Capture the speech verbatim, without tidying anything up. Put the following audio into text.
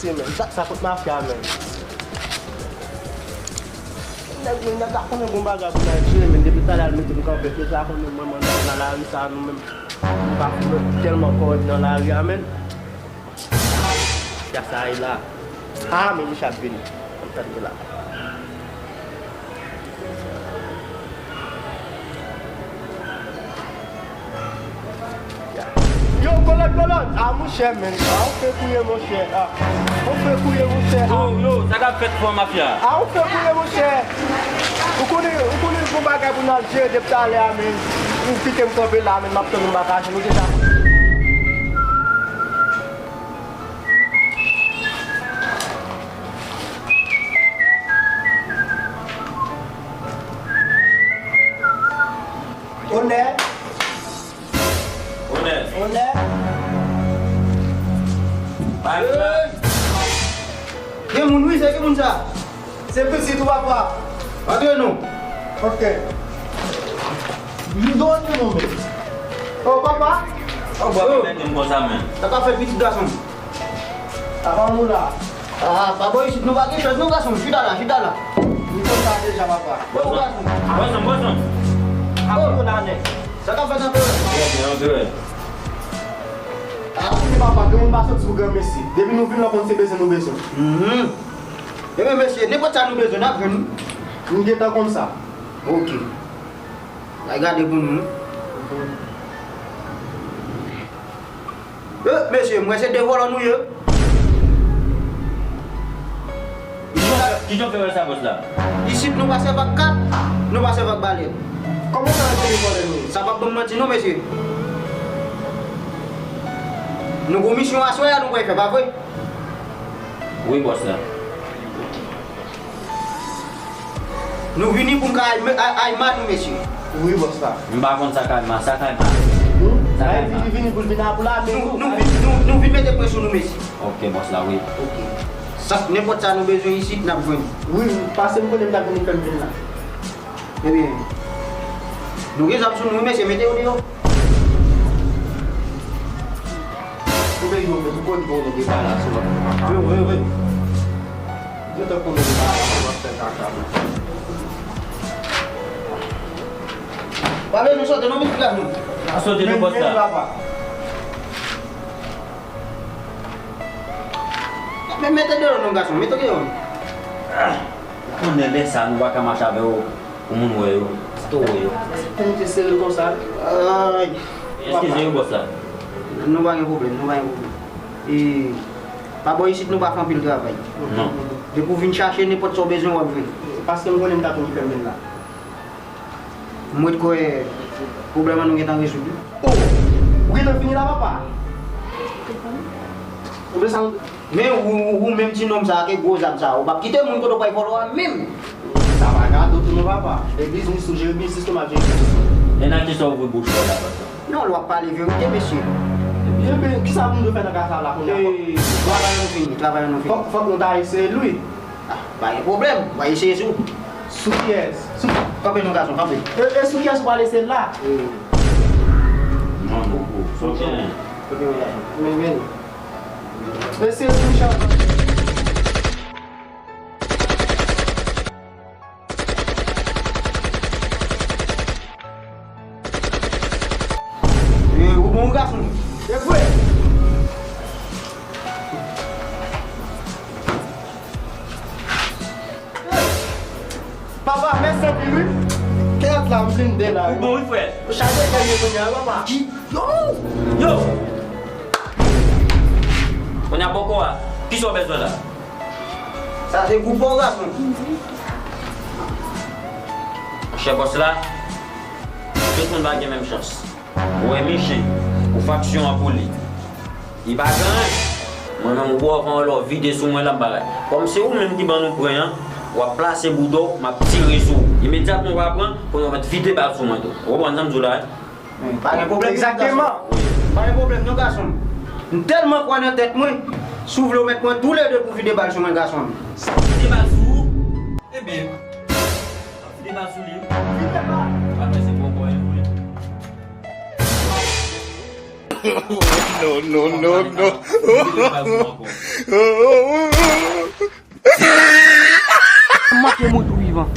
Men, sa, sa kot mafya, men. Nèg, men, nèg la konnen gon bagay pou n al jere, men, depi talè al mete m kanpe, se sa konnen mwen, mwen, nan lari sa, nou menm, nou pa tèlman kòrèk nan lari a, men. Mafya sa ye la. Ah, men misye ap vini. Ann tande la. Yo, kolòt, kolòt! Ah, monchè, men. Ah, ou fè kouye, monchè. Ah, ou fè kouye, monchè. Ah. Yo, yo, sa k ap fèt, fò mafya? Ah, ou fè kouye, monchè. Ou konnen, ou konnen gon bagay pou n al jere depi talè a, men. Ou kite m kanpe la, men, m ap tann ou m pa kache. Nou deja. Onè. Onè. Onè. Bay la. Gen moun, wi, se ki moun sa? Se pitit ou, papa. Antre non. Ok. Li do antre non, men. Oh, papa. Oh, bò, mete m konsa, men. Sa ka fè pitit gason m. Papa, nou la. Ah, pa bò isit, nou pa gen chans, non, gason m. Chita la, chita la. Li konn sa deja, papa. Bò, gason. Bò, gason, bò, gason. Oh, la, nèg. Sa ka fè nan kè? Trè byen, antre. Ah, papa, gen moun pa soti pou granmesi. Depi nou vin la, konn se bezwen nou bezwen. Mhm. Ebyen, mesye, nenpòt sa nou bezwen, n ap jwenn. Nou gentan konn sa. Ok. Ay gade pou nou. Eh, mesye, m wè se de vòlò nou ye. Kijan w fè wè sa, bòs la? Isit nou pa sèvi ak kat, nou pa sèvi ak balèt. Kòman w fè wè se de vòlò nou ye? Sa p ap ban m manti non, mesye. Nou gon misyon aswè a nou pral fè, pa vre? Wi, bòs la. Nou vini pou n ka ay, ay, ay ma nou, mesye. Wi, bòs la. M pa konn sa k ay ma, sa k ay ma. Hmm? Sa k ay ma. Vini, vini pou l vin ap la, men nou, nou vin, nou, nou vin mete pwen sou nou, mesye. Ok, bòs la, wi. Ok. Sa, nenpòt sa nou bezwen isit, n ap jwenn. Wi, paske m konnen m t ap vini fè m vin la. Ebyen, nou gen zam sou nou, wi, mesye, mete yo deyò. Ou vle di, ou vle di, ou konnen gen bagay sou lòt. Wi, wi, wi. Yo te konnen gen bagay sou lòt, fè kaka. Pa bezwen sote non, pitit gason. Pa sote non, bòs la. Men mete deyò non, gason, mete deyò. Konnen lè sa nou pa ka mache avè yo pou moun wè yo. Sito wè yo. Pou nou te sere l konsa. Ay. Eskize yo, bòs la. Nou pa gen pwoblèm, nou pa gen pwoblèm. E, pa bò isit nou pa fè anpil travay. Non. Depi w vin chache nenpòt sa w bezwen, w ap jwenn. Paske m konnen m ta tou fè m vin la. M ret kwè pwoblèm an nou gentan rezoud wi. Oh! Ou gentan fini la, papa? Ou vle sa? Men ou, ou menm ti nonm sa ak gwo zam sa, ou p ap kite moun kote w pral vòlò a menm. Sa pa gate tou non, papa. E biznis ou jere biznis ou, m ap jere biznis mwen. E nan kisa w ouvri bouch ou la, papa? Non, l w ap pale verite, mesye. Ebyen, kisa moun dwe fè nan ka sa la kounye a? Travay an nou fini, travay an nou fini. Fòk, fòk nou ta eseye l wi. Ah, pa gen pwoblèm, m va eseye sou. Sou kiyès? Sou... Kanpe non, gason, kanpe. E, e sou kiyès ou pral eseye l la? Non, non, non. Sòti. Kote yo, gason? Men, men. Eseye sou Michel. E, ou bon, gason? E vre. Papa, mèsi anpil wi. Kèt la, m blinden la wi. Ou bon wi, frè. Ou chaje kè m ye kounye a, papa. Yo! Yo! Kounye a bòkò a, kisa w bezwen la? Sa se gwoup pa w, gason. Monchè bòs la, tout moun pa gen menm chans. Ou wè Miche, ou faksyon an pou li. Li pa gen anyen. Mwen menm ou wè w lò vide sou mwen la m pa la. Kòm se ou menm ki ban nou pwen an, w ap plase bouda w, m ap tire sou ou. Imedyatman w pa pran, kounye a w mèt vide bal sou mwen tou. Ou konprann sa m di w la wi? Pa gen pwoblèm. Egzakteman. Pa gen pwoblèm non, gason m. M tèlman kwè nan tèt mwen, si w vle w mèt mwen toulede pou vide bal sou mwen, gason m. Vide bal sou ou? Ebyen, vide bal sou li wi. Vide bal. Apre se poko e vre. No, no, no, no. Manke mouri tou vivan.